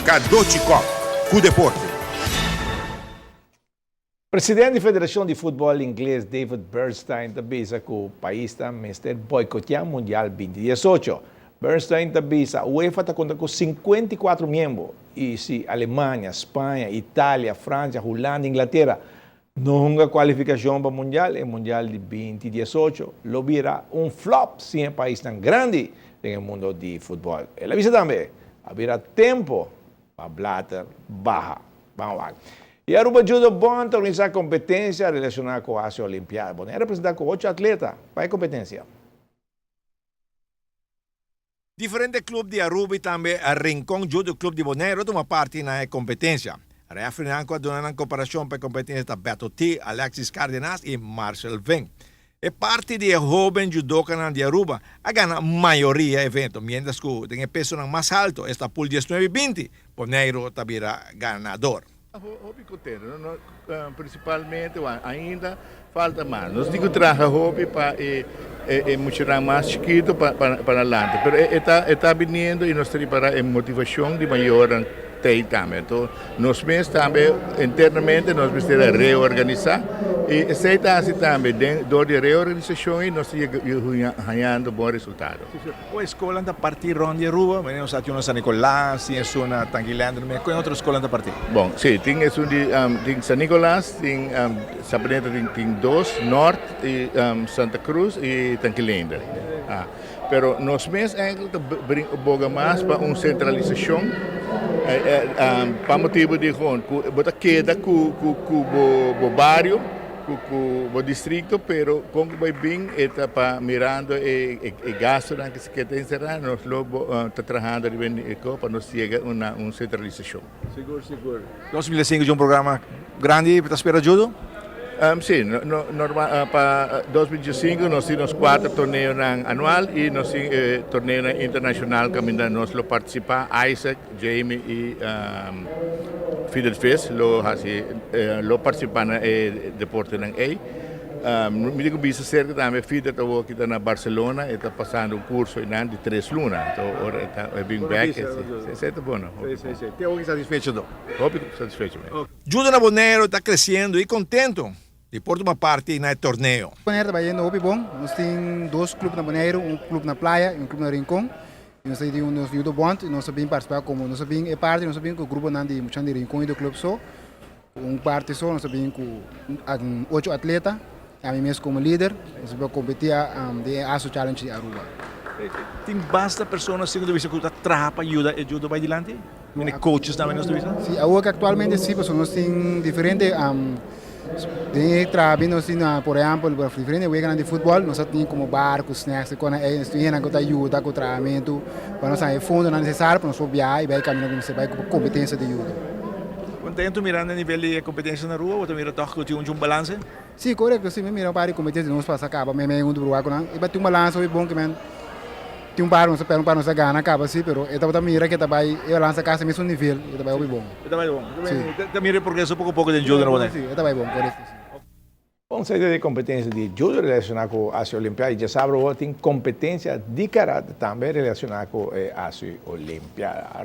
Cadochi Kock, cu deporte. Presidente di Federacion di Futbol Ingles David Bernstein ta bisa cu paisnan mester boycotea Mundial 2018. Bernstein ta bisa UEFA ta conta cu 54 miembro y si Alemania, Spaña, Italia, Francia, Hulanda, Inglatera no hunga cualificacion pa Mundial, e Mundial di 2018 lo bira un flop sin e paisnan grandi den mundo di futbol. El a bisa tambe, a bira tempo pa Blatter baha. Ban wak. Y Aruba Judo Bond ta organisa competencia relaciona cu Asia Olimpiada. Bon, representa cu ocho atleta pa e competencia. Diferente club di Aruba y tambe Rincon Judo Club di Bonaire a tuma parti na e competencia. Referee cu a duna nan cooperacion pa e competencia ta Beto T., Alexis Cardenas y Marcel Veng. E parti di hoben judoka di Aruba a gana mayoria evento, mientras cu den peso mas halto, esta pool 19 y 20, Bonaire ta bira ganador. Hopi contento, no, principalmente ainda falta mas. Nos tin cu traha hopi pa e mucho mas chikito pa adelante, pero ta biniendo y nos ta para e motivacion di mayor tin tambe. Anto, nos mes tambe internamente nos mester reorganisa y esey ta asina tambe door di reorganisacion y nos ta hayando bon resultado. E scol ta parti rond di Aruba, nos tin San Nicolas, tin un Tanki Leendert, cua otro scol ta parti? Bon, si, tin un di tin San Nicolas, tin Sabaneta, tin dos, Noord y Santa Cruz y Tanki Leendert. Ah, pero nos mes eigenlijk ta boga mas pa un centralisacion pa motibo di gewoon bo ta keda cu bo bario, cu bo distrito, pero con bay bin ta pa mirando e gasto cu se keda encera, nos lo ta trahando pa nos yega un centralisacion. Sigur. 2005 ta un programa grandi pa spera judo? Si, no, normal, pa 2005 nos tin cuater torneo anual y nos tin torneo internacional cu nos lo participa, Isaac, Jamie y Fidel Fes lo haci, lo participa na deporte nan A. Mi tin cu bisa cerca tambe, Fidel ta aki na Barcelona, ta pasando un curso di 3 luna, anto ora e ta bin back, si, ta bon. Si. Tin algo satisfecho do? Hopi satisfecho mes. Judo na Bonaire ta creciendo y contento di por tuma parti na torneo. Bonaire ta bayendo hopi bon. Nos tin dos club na Bonaire, un club na Playa y un club na Rincon. Y nos tin un Judo Bond y nos bin participa como nos bin e parti, nos bin cu grupo nan di mucha di Rincon Judo Club so. Un parti so, nos bin cu ocho atleta, ami mes como lider, nos bin competi den ASO Challenge di Aruba. Tin basta persona asina cu ta traha pa yuda e judo bay dilanti? Mini coaches tambe nos bisa? Si, awor actualmente si, pasobra nos tin diferente den traha nos tin, por ehempel, diferente wega di futbol, nos tin como bar cu snacks cu nos tin cu ta yuda cu trahamento pa nos e fondo necesario pa nos biaha y bay camina cu bay cu competencia di judo. Contento mirando e nivel di competencia na Aruba, of mira toch cu tin un balance? Si, corecto, si, mi mira un par di competencia nos pasa caba, mi un duro cu nan, y tin un balance bon cu men tin un par nos pero un par nos gana caba si, pero e tabata mira cu ta bay e balance casi mesmo nivel, e ta bay bon. Ta bay bon. Ta mira progreso poco poco den judo na Si, ta bay bon, corecto. Bon, saida di competencia di judo relaciona cu Asia Olimpiada. Y diasabra tin competencia di karate tambe relaciona cu Asia Olimpiada.